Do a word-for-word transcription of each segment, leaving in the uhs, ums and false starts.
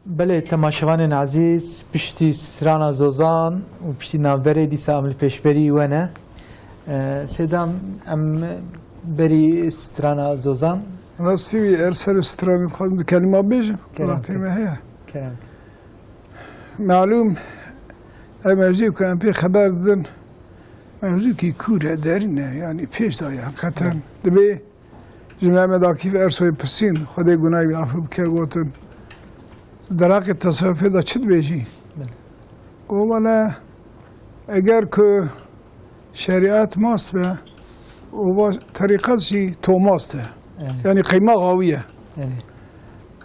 Belê, temaşevanên ezîz, piştî strana Zozan û piştî navberê dîsa em li pêşberî we ne. E, Sêdam, em berî strana Zozan. Rastî wî, er ser stranê dixwazim du kelîma bêjim. Kerem Wextê kir. Me heye. Kerem kir. Malûm, ev mewzû ku em pê xeber didin, mewzûkî kûr e, derîn e, yanî pêş de ye. Heqeten Evet. dibê ji Mehmet Akîf Ersoyê pirsîn, Xwedê gunahê wî afû bike, gotin, "Di raqê tesewufê de çi dibêjî?" Evet. Got, "Wele, eger ku şerîet mast be, û va terîqet jî to mast e. Evet. Yanî qeymaxa wî ye. Evet.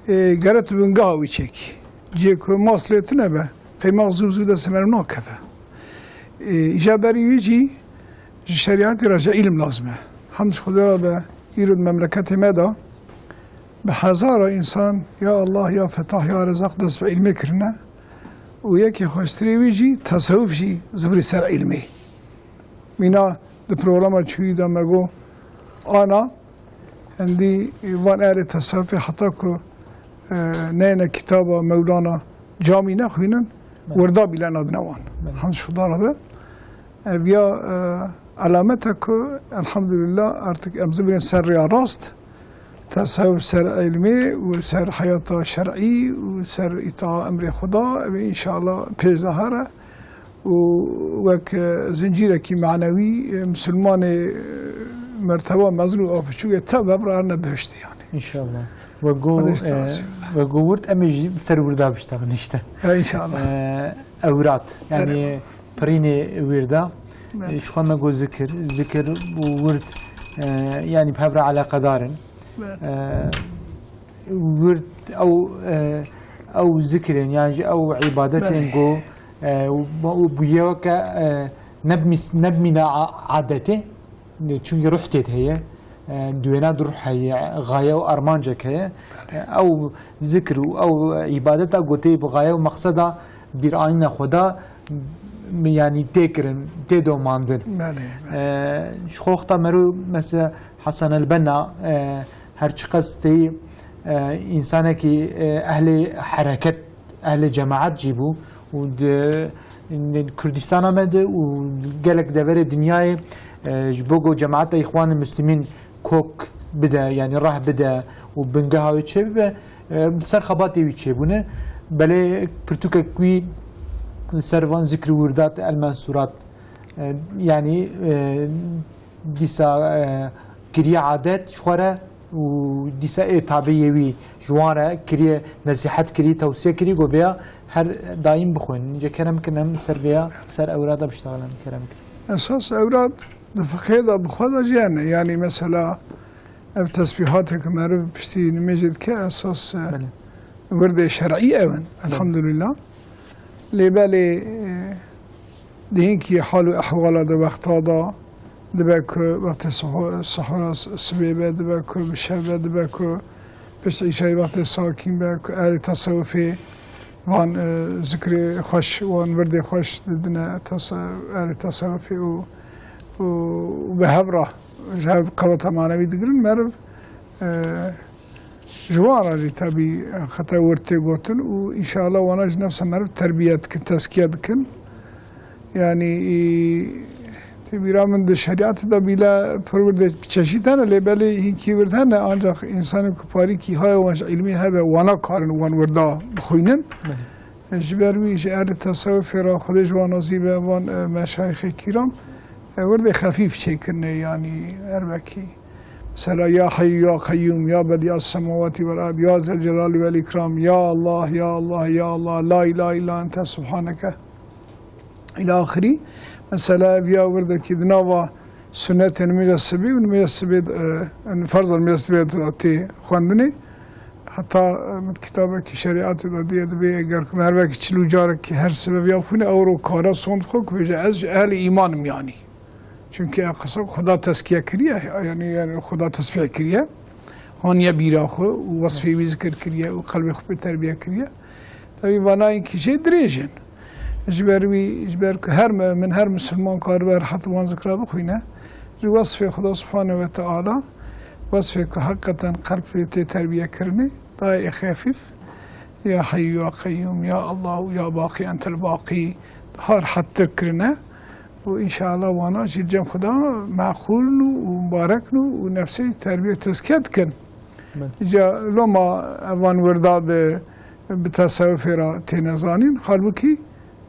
Ê, gere tu bingeha wî çêkî. Cihê ku mast lê tune be, qeymax zû zû destê meriv nakeve. Ê, îja berî wî jî ji şerîetê re ji îlim lazim e. Hemd ji Xwedê re be, îro di memleketê me de bi hezara însan ya Allah, ya Fetah, ya Rezaq dest bi îlmê kirine û yekê xweştirê wî jî tesewuf jî zivirî ser îlmê. Mîna di programa çûyî de me got, ana, hindî van ehlê tesewufê heta ku, e, neyne kitaba Mewlana Camî nexwînin, Evet. wirda bîle nadine wan. Evet. Hemd ji Xuda re be. Ev ya, e, elamete ku, elhamdülillah, artık em zibirên ser rêya rast, tesewuf ser ilmê û ser heyata şer'î û ser îtaa emrê Xuda, ev înşallah pêş de here. û wek, e, zincîrekî manewî, e, misilmanê, e, merteba mezin û apiçûkê tev ve re ne bihiştî yanî. Înşallah. We got, Xwedê ji te e, razî be. We got wird, em ê jî ser wirda biştexin işte. Ya înşallah. E, ewrat, yanî Erê. pirînê wirda. Evet. E, ji xwe me got zikir, zikir û wird, e, yanî bi hev re eleqedar in. Evet. E, wird ew, e, ew zikrên yan jî ew îbadetên Belê. ku, e, û, û bûye weke, e, nebmîs-, nebmîne a-, adetê, çunkî ruh tê de heye, e, di wêna de ruh heye, gaye û armancek heye. E, ew zikr û ew îbadeta ku tê bi gaye û mexseda bîranîna Xweda, m-, yanî tê kirin, tê domandin. Belê, belê. E, ji xwe wexta mero, mesela Hasan el Benna, e, her çiqas tê, e, însanekî, e, ehlê hereket, ehlê cemaet jî bû û di, di Kurdistana me de û gelek deverê dinyayê, e, ji bo ku cemaeta Îxwanê Muslimîn kok bide, yanî reh bide û bingeha wê çêbibe, e, li ser xebatê wî çêbûne. Belê pirtûkek wî li ser van zikr û wirdat, El Mensurat, e, yanî, e, dîsa, e, kiriye adet ji xwe re û dîsa ê tabiyê wî ji wan re kiriye nesîhet, kiriye tewsiye, kiriye ku vêya her daîm bixwînin. Înce kerem kin em ser vêya, ser ewrada biştexilin, kerem kin. Esas ewrad di fiqhê de bi xwe de jî hene. Yanî mesela ev tesbîhatê ku meriv piştî nimêjê dike esas, e, Belê. wirdê şer'î ew in. Belê. Elhamdulillah. Lê belê, e, di hinkî hal û ehwala de wexta de dibe ku wextê siho-, sihora s-, sibê be, dibe ku bi şev be, dibe ku pişt îşayê wextê sakîn be, ku ehlê tesewufê van, e, zikrê xweş, wan wirdê xweş didine tese-, ehlê tesewufê û, û, û bi hev re ji hev qeweta manewî digirin, meriv, e, Ji wan re jî tebî xeta wir tê gotin û înşallah wana ji nefsa meriv terbiye dikin, tezkiye dikin. Yanî, î, tê bîra min di şerîatê de bîle pir wirdê çeşît hene, lê belê hinkî wird hene, ancaq însanên ku parîkî haya wan ji îlmî hebe, wana karin wan wirda bixwînin. Belê. Ji ber wî ji ehlê tesewufê re Xwedê ji wan razî be, van, e, meşayixê kîram, e, wirdê xefîf çêkirine, yanî her wekî. Mesela, "Ya Hayyu ya Kayyum, ya Bedi'a semawati vel ard, ya Zel Celali vel İkram, ya Allah, ya Allah, ya Allah, la ilahe illa ente subhaneke." Ila axirî. Mesela, ev ya wirdekî di nava sunnetê nimêja sibî û nimêja sibê, e, ferza nimêja sibê de tê xwendinê. Heta, e, min kitabekî şerîatê de diye dibê, eger ku me her wekî çil û carekî her sebeb ya xwîne, ew ro kare sond xwe ku bêje, "Ez ji ehlê îman im," yanî. Çunkî ev qisa Xuda tezkiye kiriye, yanî, yanî Xuda tesbîh kiriye. Haniye bîra xwe û wesfê wî zikir kiriye û qelbê xwe pê terbiye kiriye. Tevî vana yekî jê dirêj in. Ji ber wî, ji ber ku her mumin, her misilman karibe rehet wan zikra bixwîne, ji wesfê Xuda Subhane ve Teala, wesfê ku heqeten qelb pê tê terbiye kirinê, dayê xefîf, Ya Heyyu ya Qeyyum, ya Allahu ya Baqî entel Baqî, daha rehettir kirine. Û înşallah wana jî li cem Xuda meqûl in û, û mubarek in û nefsê terbiye tezkiye dikin. Belê. Îca loma evan wirda bi, bi tesewufê re têne zanîn. Halbûkî,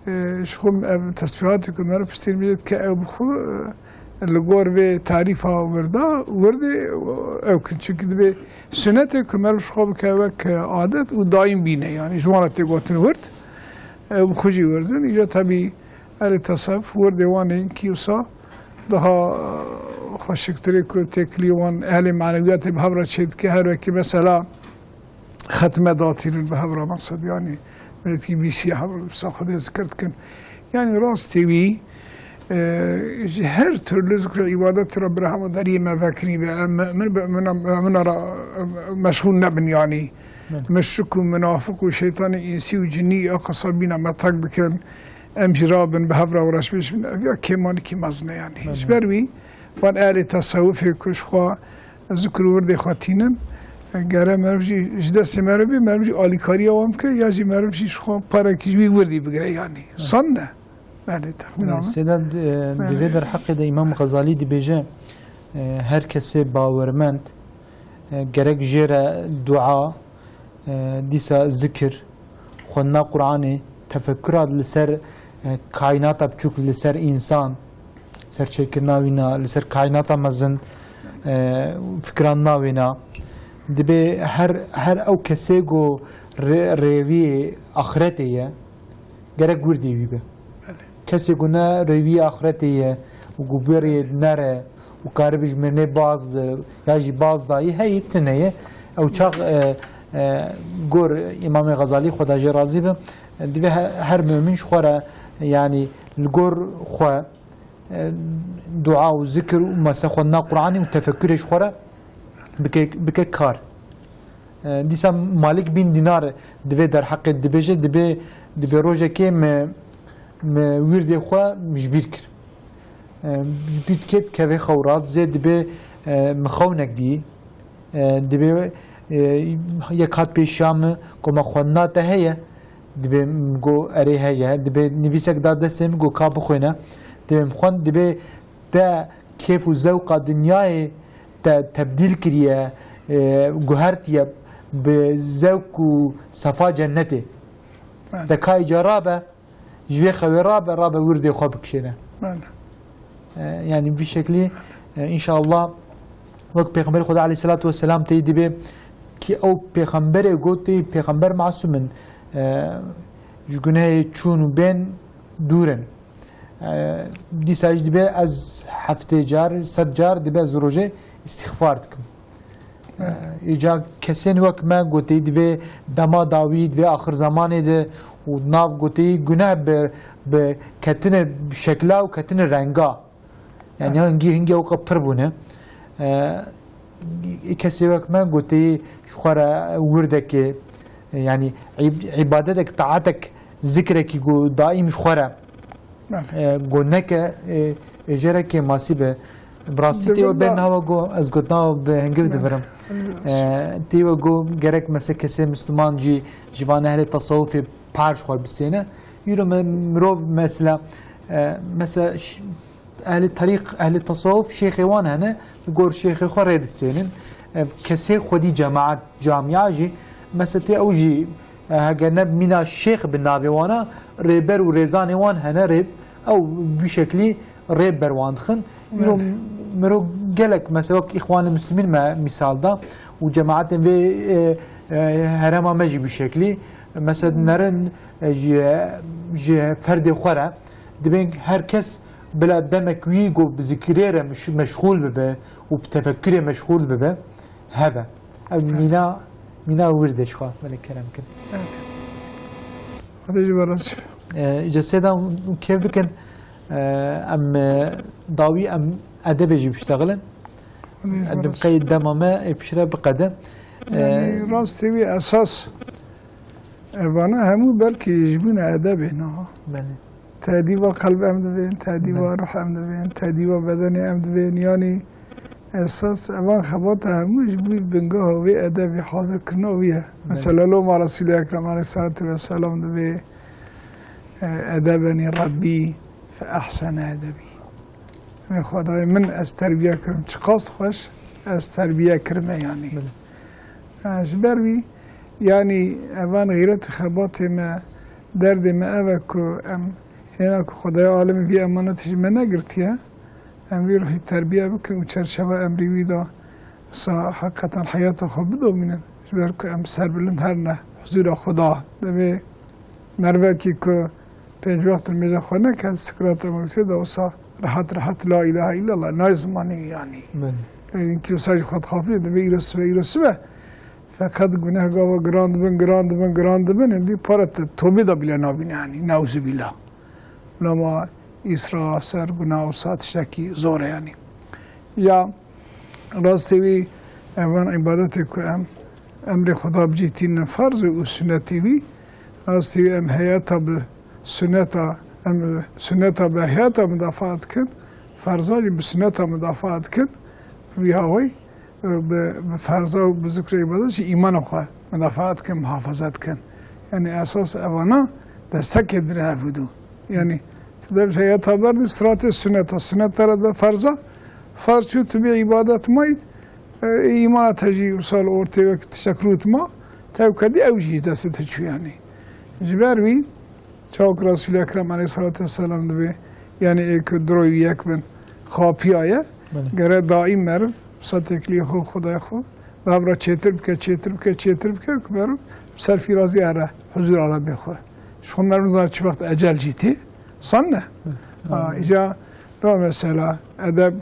e, ji xwe ev tesbîhatê ku meriv piştî bêje dike ew bi xwe, e, li gor vê tarîfa wirda, wirdê ew kin. Çimkî dibê sunetê ku meriv ji xwe bike wek adet û daîm bîne. Yanî ji wan re tê gotin wird. Ew bi xwe jî wird in. Îca tebî ehlê tesewuf wirdê wan ê kî wisa daha, e, xweşiktirê ku têkilî wan ehlê manewiyatê bi hev re çêdike. Her wekî mesela xetme datînin bi hev re meqsed, yanî miletkî bîsî hev re wisa Xwedê zikir dikin. Yanî rastê wî, e, ji her türlü zikr û îbadetê re bi rehma deriyê me vekirî be. Em mu'min bi mu'mina, mu'mina re, em, meşxûl nebin, yanî Belê. muşrik û munafiq û şeytanê însî û cinnî ya qesabîna me tek bikin. Em jî rabin bi hev re û reşbêş bin. Ev ya kêmanîkî mezin e, yanî. Belê. Ji ber wî van ehlê tesewufê ku ji xwe zikr û wirdê xwe tînin, gere meriv jî ji destê meriv bê, meriv jî alîkariya wan bike, ya jî meriv jî ji xwe parekî ji wî wirdî bigire, yanî. Hı. San ne? Belê, texmîna Belê, min. Sêda, e, Belê. di vê derheqê de Îmam Xezalî dibêje, e, her kesê bawermend, e, gerek jê re dua, e, dîsa zikir, xwendina Qur'anê, tefekkura li ser, e, kaînata biçûk, li ser însan, serçêkirina wîna, li ser kaînata mezin, e, fikirandina wêna. Dibê her, her ew kesê ku rê-, rêviyê axretê ye, gerek wirdê wî be. Kesê ku ne rêviyê axretê ye û ku berê nere û karibe ji mirinê baz de, ya jî baz dayî heyî tune ye. Ew çax, e, e, gor Îmamê Xezalî, Xweda jê razî be, divê he-, her mumîn ji xwe re, yanî li gor xwe, e, dua û zikir û mese xwendina Qur'anê û tefekkürê ji xwe re bike, bike kar. E, dîsa Malik bin Dînar divê derheqê dibêje, dibê, dibê rojekê me, me wîrdê xwe ji bîr kir. E, ji bîr dike dikeve xew rat zê dibê, e, min xewnek dî. E, dibê, e, yek hat pêşiya min, ku me xwendina te heye? Dibê min got, erê heye. Dibê nivîsek da destê min, got, ka bixwîne. Dibê min xwend, dibê te kêf û zewqa dinyayê te tebdîl kiriye, e, guhertiye bi zewq û sefa cennetê. Belê. Te ka îca rabe, ji vê xewê rabe, rabe wirdê xwe bikişêne. Belê. E, yanî vî şeklî, e, înşallah, wek Pêxemberê Xweda aleyhisselatu vesselam tey dibê ki ew pêxemberê got, tey pêxember masum in, e, ji gunehê çûn û bên dûr in. E, dîsa jî dibe ez heftê car, sed car dibe ez rojê îstîxfar dikim. E, îca kesên wek me gotî divê dema dawî, divê axir zemanê de û nav gotî guneh bi, bi ketine şekla û ketine renga. Yani, ha, hingî, hingî ew qe pir bûne. E, kesê wek me gotî ji xwe re wirdekê, e, yani îb-, îbadetek, taatek, zikrekî ku daîm ji xwe re Belê. E, go neke, e, êjere kêmasî be. Bi rastî tê we bê nava go, ez gotina we bi hingiv Belê. dibirim. E, tê we go gerek mese kesê Müslüman jî ji van ehlê tasawufê par ji xwe bisêne. Îro me, mirov mesela, e, mesela ş-, ehlê terîq, ehlê tasawuf şêxê wan hene, li gor şêxê xwe rê disênin. E, kesê xwedî cemaat, camia jî, mesela tê ew jî E, heger ne mîna şêx bi navê wana, rêber û rêzanê wan hene, rê, ew bi şeklî rê ber wan dixin. Miro, Belê. miro gelek, mesela wek Îxwanê Muslimîn me mîsal da û cemaetên vê, e, e, herêma me jî bi şeklî. Mesela nerin, e, ji, ji ferdê xwe re dibên her kes bila demek wî ku bi zikirê re meş-, meşxûl bibe û bi tefekkürê meşxûl bibe. Hebe. Ev mîna, mîna wir de ji xwe belê kerem kin. Hadi ji beraz. E, îca sêda kêf bikin, e, em, e, dawî em edebê jî biştexilin. Hadi ji Edim beraz. qey dema me ê pişre biqede. E, Yani rastê wî esas evana hemû belkî ji bûna edebê na. Belê. Tedîba qelb em dibên, tedîba Belê. ruh em dibên, tedîba bedenê em dibên. Yani Esas evan xebata hemû ji bo bingeha wê edebê hazir kirina wî ye. Belê. Mesela loma Resûlê Ekrem aleyhissalatu vesselam dibê, e, "Edebeni Rabbî fe ehsene edebi." Dibê Xwedayê min ez terbiye kirim. Çiqas xweş ez terbiye kirime yanî. Belê. E, ji ber wî yanî evan xîret û xebatê me, derdê me ev e ku em hêna ku Xwedayê alemê vî emanetê ji me negirtiye, em vî ruhî terbiye bikin û çerçewa emrî wî de wisa heqîqeten heyata xwe bidomînin. Ji ber ku em serbilind her ne huzûra Xweda. Divê merivekî ku pênc wext nimêja xwe neke, sikrata mewtê de wisa rehet rehet la ilahe illallah nayê zimanê wî yanî. Belê. Ê, kî wisa jî xwe dixapîne, divê îro sibe, îro sibe. Feqet guneh gava giran dibin, giran dibin, giran dibin, hindî para te tobê de bîle nabîne yanî. Neuzubîllah. Loma îsra ser gunah wisa tiştekî zor e yanî. Ya rastê wî evan îbadetê ku em emrê Xweda bi cî tînin ferz û sunetê wî, rastê wî em heyeta bi suneta, em suneta bi heyeta mudafaa dikin, ferza jî bi suneta mudafaa dikin, bi vî hawayî, e, bi, bi ferza û bi zikr û îbadet jî îmana xwe mudafaa dikin, muhafaza dikin. Yanî esas evana destekê dine hevûdû. Yanî tu dev heyeta berdî, siratê suneta, suneta re de ferza, ferz çû tu bê îbadet mayî, e, îmana te jî wisa li ortê wek tiştek rût ma, tev kedî ew jî destê te çû yanî. Ji ber wî, çawa ku Resûlê Ekrem aleyhissalatu vesselam dibê, yanî ê ku diroy wî yek bin, xapiyaye, Belê. gere daîm meriv, wisa têkiliyê xwe, Xwedayê xwe, bi hev re çêtir bike, çêtir bike, çêtir bike, ku meriv bi ser fîrazî here, huzûra Rebbê xwe. Ji xwe meriv nizane çi wext ecel jî tê, san ne? Hı. Ha, Hı. îca ra mesela edeb,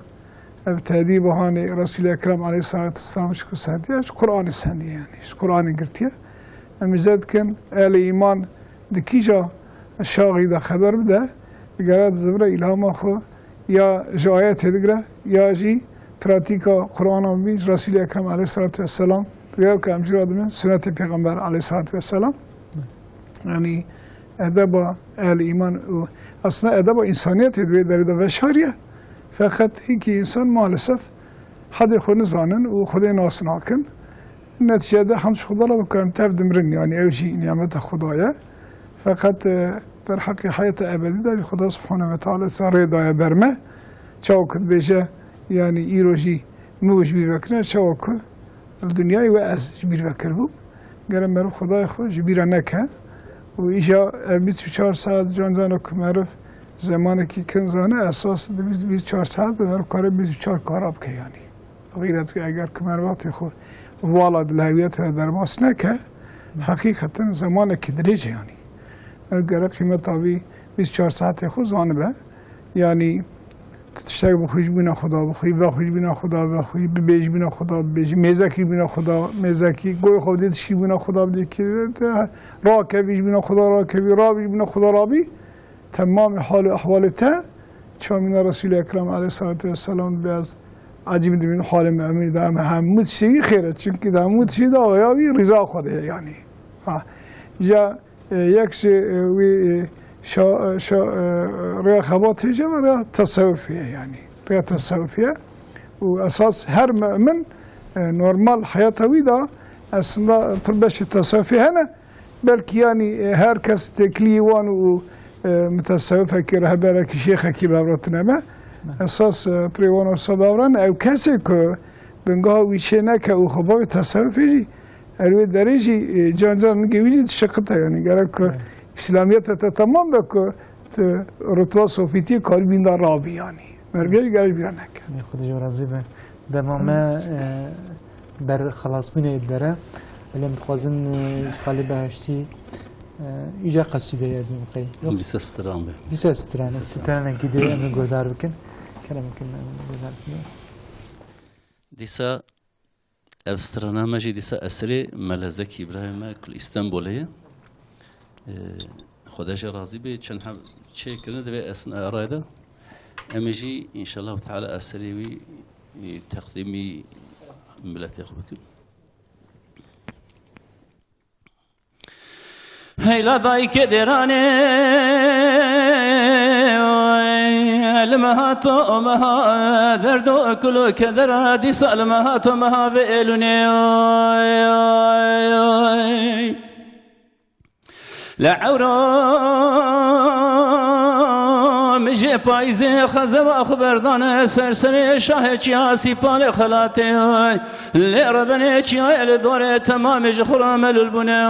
ev tedî bahanê Resûlê Ekrem aleyhissalatu vesselam ji ku sendiye, ji Qur'anê sendiye yanî, ji Qur'anê girtiye. Em îze dikin, ehlê îman di kîja şaxî de xeber bide, digere dizivire îlhama xwe ya ji ayetê digire, ya jî pratîka Qur'ana Mubîn ji Resûlê Ekrem aleyhissalatu vesselam digere ku em jî radibin sunetê Pêxember aleyhissalatu vesselam. Yanî edeba ehlê îman û aslında edeba însaniyetê di vê derê de veşariye. Feqet hînkî însan maalesef hedê xwe nizanin û Xwedê nas nakin. Netîcede hemd ji Xweda re bike em tev dimirin, yanî ew jî nîmeta Xweda ye. Feqet, e, derheqê heyata ebedî de jî Xweda Subhane ve Teala sa rê daye ber me. Çawa ku dibêje, yanî îro jî min we ji bîr vekirine, çawa ku li dinyayê we ez ji bîr vekiribûm. Gere meriv Xwedayê xwe ji bîra neke. Û îja ev bîst û çar saet can cana ku meriv zemanekî kin zane, esas di bîst, bîst û çar saet de meriv kare bîst û çar kara bike yanî. Xîret wî eger ku meriv wextê xwe vala dilhewiyetê de derbas neke, heqîqeten zemanekî dirêj e yanî. Meriv gere qîmeta vî bîst û çar saetê xwe zanibe. Yanî tu tiştek bixwî ji bîna Xweda bixwî, vexwî ji bîna Xweda vexwî, bibêj ji bîna Xweda bibêjî, mêzekî ji bîna Xweda mêzekî, goyê xwe bidî tişkî ji bîna Xweda bidî, rakevî ji bîna Xweda rakevî, rabî ji bîna Xweda rabî. Temamê hal û ehwalê te, çawa mîna Resûlê Ekrem aleyhissalatu vesselam dibe ez ecîb dibînim halê me emî de em hemû tiştê wî xêr e. Çimkî di hemû tiştê de aya wî rîza Xwedê ye yanî. Ha. Ja, e, yek ji, e, wî, e, şa-, e, şa-, e, rêya xebatê jî ve rêya tesewufê ye yanî. Rêya tesewufê ye. Û esas her mumin, e, normal heyata wî de aslında pir beşê tesewufê hene. Belkî yanî, e, her kes têkiliyê wan û, e, mitesewifekî, rehberekî, şêxekî bi hev re tune be. Esas, e, pirê wan wisa bi hev re ne. Ew kesê ku bingeha wî çê neke û xwe bavê tesewifê jî, er wê derê jî, e, can can nigê wî jî dişiqite. Yanî gerek ku Evet. îslamiyeta te temam be ku tu rutba sofîtiyê karî bîn de rabî yanî. Merivê jî gerek bîra neke. Xwedê ji we razî be. Dema me, e, ber xelasbûnê dere. Belê em dixwazin, e, ji xalê beheştî, e, îca qesîdeye bîn qey. Yok. Dîsa stran be. Dîsa stran, stranekî dê em ê guhdar bikin. Kerem bikin, em ê guhdar bikin. Dîsa ev strana me jî dîsa eserê Mele Zekî Îbrahîm me ku li Îstenbolê ye. E, Xwedê jê razî bê, çend heb çêkirine divê esn-, erayê de. Em ê jî înşallah teala eserê wî, e, teqdîmî miletê xwe bikin. Heyla dayikê dêranê, Meha to meha derdo kul û kedera dîsa li meha to meha vê êlûnê. Li ewra mijê payîzê xezeba xwe berdane ser serê şahê çiya sîpalê xelatê. Lê rebenê çiyayê li dorê temamê ji xwe re melûl bûne.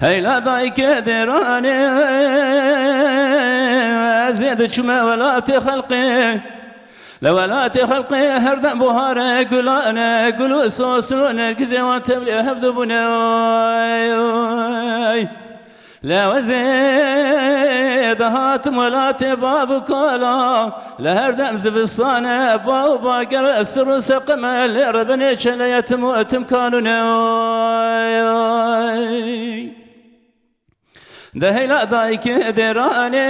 Heyla dayikê dêranê, ez ê diçûme welatê xelqê. Li welatê xelqê her dem buhare gulane, gul û sosin û nergizê wan tevlê hevdu bûne. Lê ez ê dihatim welatê bav û kala, li her dem zivistane, ba û bager sir û seqime, lê rebenê çeleye tim û tim kanûne. De heyla dayikê dêranê,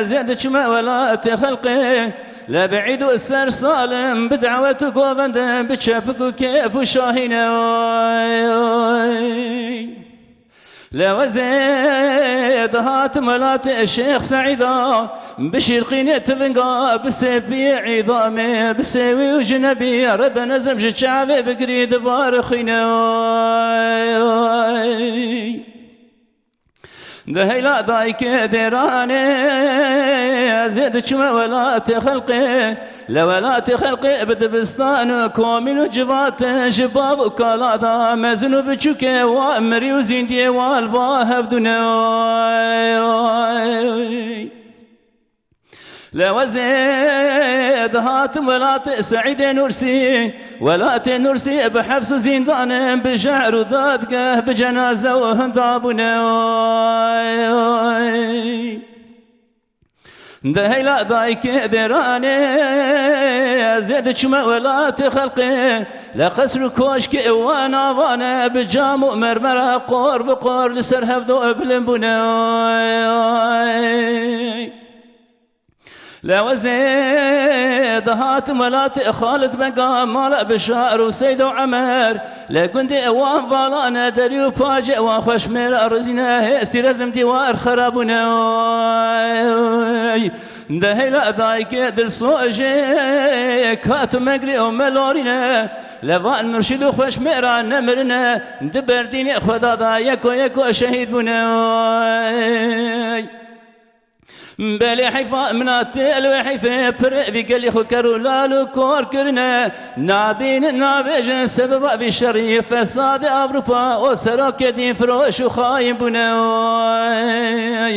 ez ê diçime welatê xelqê. Le bi îd û ser salim, bi dawet û govend, bi çepik û kêf û şahîne. Le ez ê dihatim welatê Şêx Seîda, bi şîrqînê tivinga, bi sêpiyê îdamê, bi sêwî û jinebî, rebe nezim ji çavê bigirî dibar xwîne. Di heyla dayikê dêranê, ez ê diçime welatê xelqê. Le welatê xelqê bi dibistan û komîn û civat, ji bav û kala da mezin û biçûkê wa mirî û zîndiyê wa li ba hevdû ne. Le ez ê dihatim welatê Seîdê Nûrsî, welatê Nûrsî bi hefs û zîndanin, bi jehr û dadgeh, bi cenaze û hinda bûne. De heyla dayikê dêranê, ez ê diçime welatê xelqê. Le qesr û koşkê wan avane, bi cam û mermera qor bi qor li ser hevdo bilind bûne. Le ez ê dihatim welatê Xalid Bega, mala Bişar û Seydo Emer. Le gundê wan valane, derî û pacê wan xweşmêra rizîne, hêstî rezim dîwar xera bûne. De heyla dayikê dilsojê, kat û megrî û melorîne. Le van murşîd û xweşmêra nemirine, di berdînê Xweda da yeko yeko şehîd bûne. Belê heyfa min a te, elwê heyfê pir vî gelî xwe ker û lal û kor kirine. Nabînin, nabêjin sebeba vî şerî fesadê Ewropa, o serokê dîn firoş û xayîn bûne. Oy,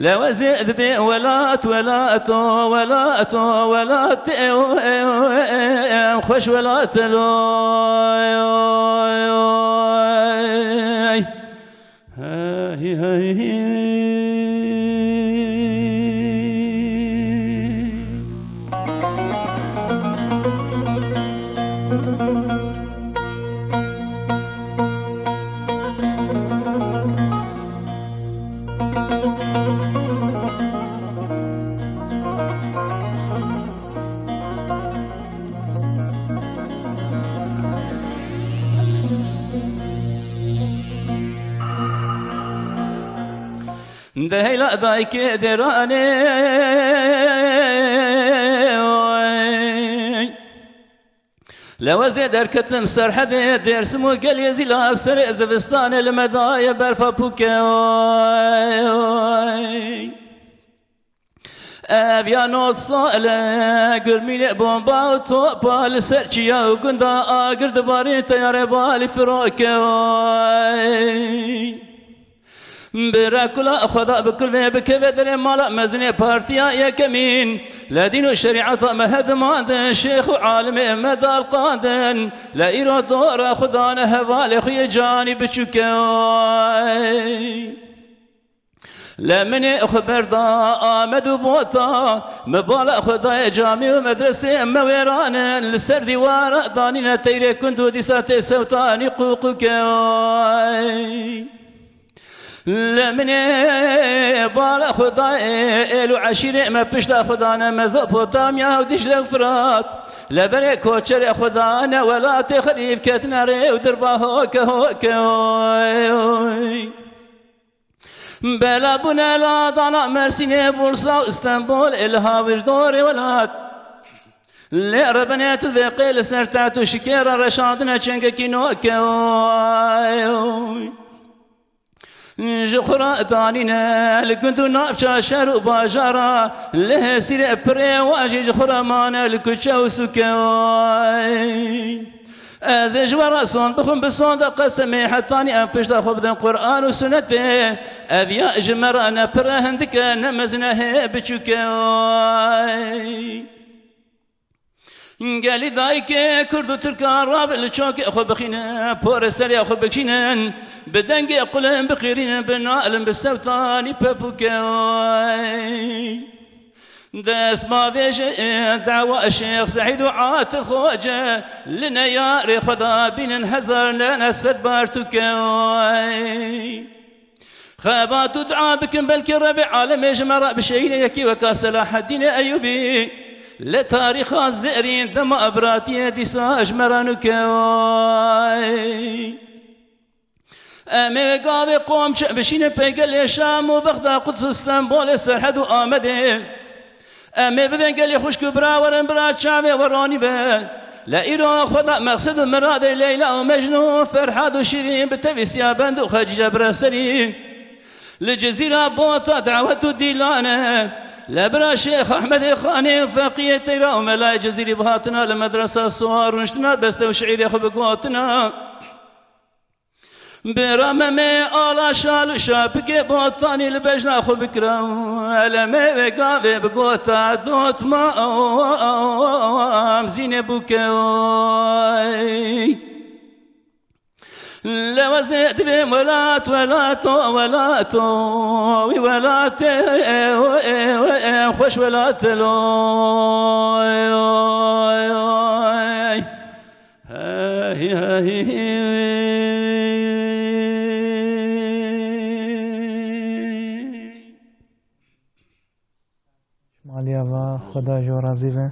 le ez ê dibê welat, welat, o welat, o welat, e, o, e, o, e, e, xweş welat, lo, oy, oy. Hey, hey, hey. De heyla dayikê dêranê, oy. Le ez ê derketim serhedê Dêrsim û gelê Zîla, serê zivistanê li me daye berfa pûke, oy, oy. Ev ya nod sal e, gurmîlê bomba û topa li ser çiya û gunda agir dibarî, teyarê balî firoke. Bira kula Xweda bi kul vê bikeve derê mala mezinê partiya yekemîn. Le dîn û şerîeta me hedimandin, şêx û alimê me dalqandin. Le îro dora Xweda ne hevalê xwe yê canî biçûke. Le minê xwe berda Amed û Bota, me bala xwe dayê camî û medresê me wêran in, li ser dîwara danîne teyrê kund û dîsa tê sewtanî qûqûke. Le minê bala xwe dayê êl û eşîrê me pişta xwe dane Mezopotamya û Dîcle û Firat. Le berê koçerê xwe dane welatê xerîf ketine rê û dirba hoke hoke. Bela bûne ladana Mersînê, Bursa û Stenbol, ê li hawir dorê welat. Lê rebine tu vê qê li ser teht û şikê re reşandine çengekî noke. Ji xwe re danîne li gund û navça şer û bajara, li hêsîrê pirê wa jî ji xwe re mane li kuçe û sûke. Ez ê ji we re sond bixwim bi sonda qesemê, hetanî em pişta xwe bidin Quran û Sunetê. Ev ya ji me re ne pire hindik e, ne mezin e, hê biçûk e. Gelî dayikê Kurd û Tirkan rabin li çokê xwe bixînin, porê serê xwe bikişînin, bi dengê qulin bixêrînin, bi nalin bi sewtanî pepûke. Dest bavêje dawa Şêx Seîd û Atif Xoce, li neyarê xwe da bînin hezar lene sed bartûke. Xebat û dua bikin, belkî Rebê Alemê ji me re bişeyîne yekî weka Selaheddînê Eyûbî. Li tarîxa zêrîn dema biratiyê dîsa ji me re nûke. Em ê gavê qom çi bişîne pey gelê Şam û Bexda, Quds û Stenbolê, Serhed û Amedê. Em ê bibên gelê xwişk û bira werin, bira çavê we ronî be. Lê îro xwe da meqsed û miradê Leyla û Mecnûn, Ferhad û Şîrîn bi tevî Siyabend û Xecîce bira serî. Li Cizîra bota dawet û dîlan e. Lê bira Şêx Ehmedê Xanê û Feqiyê Teyra û Melayê Cizîrî bihatina li medresa siwar rûniştina beste û şiîrê xwe bigotina. Bira Memê ala şal û şapikê botanî li bejna xwe bikira. Elemê wê gavê bigota dotma em zînê bûke. Lewezê divê welat, welato, welato, wî welatê, xweş welatê lo. Hey, hey. Maliya va Xweda ji we razî be.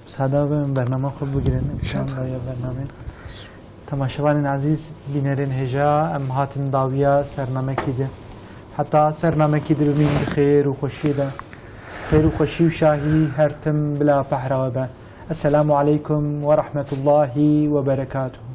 Müsaade be em bernama xwe bigirin. Înşallah. Em ya bername. Temaşevanên ezîz, bînerên hêja, em hatin dawiya sernamekî de. Heta sernamekî de bimîn bi xêr û xweşiyê de. Xêr û xweşî û şahî her tim bila pehra we be. Esselamu aleykum ve rahmetullahi ve berekatuhu.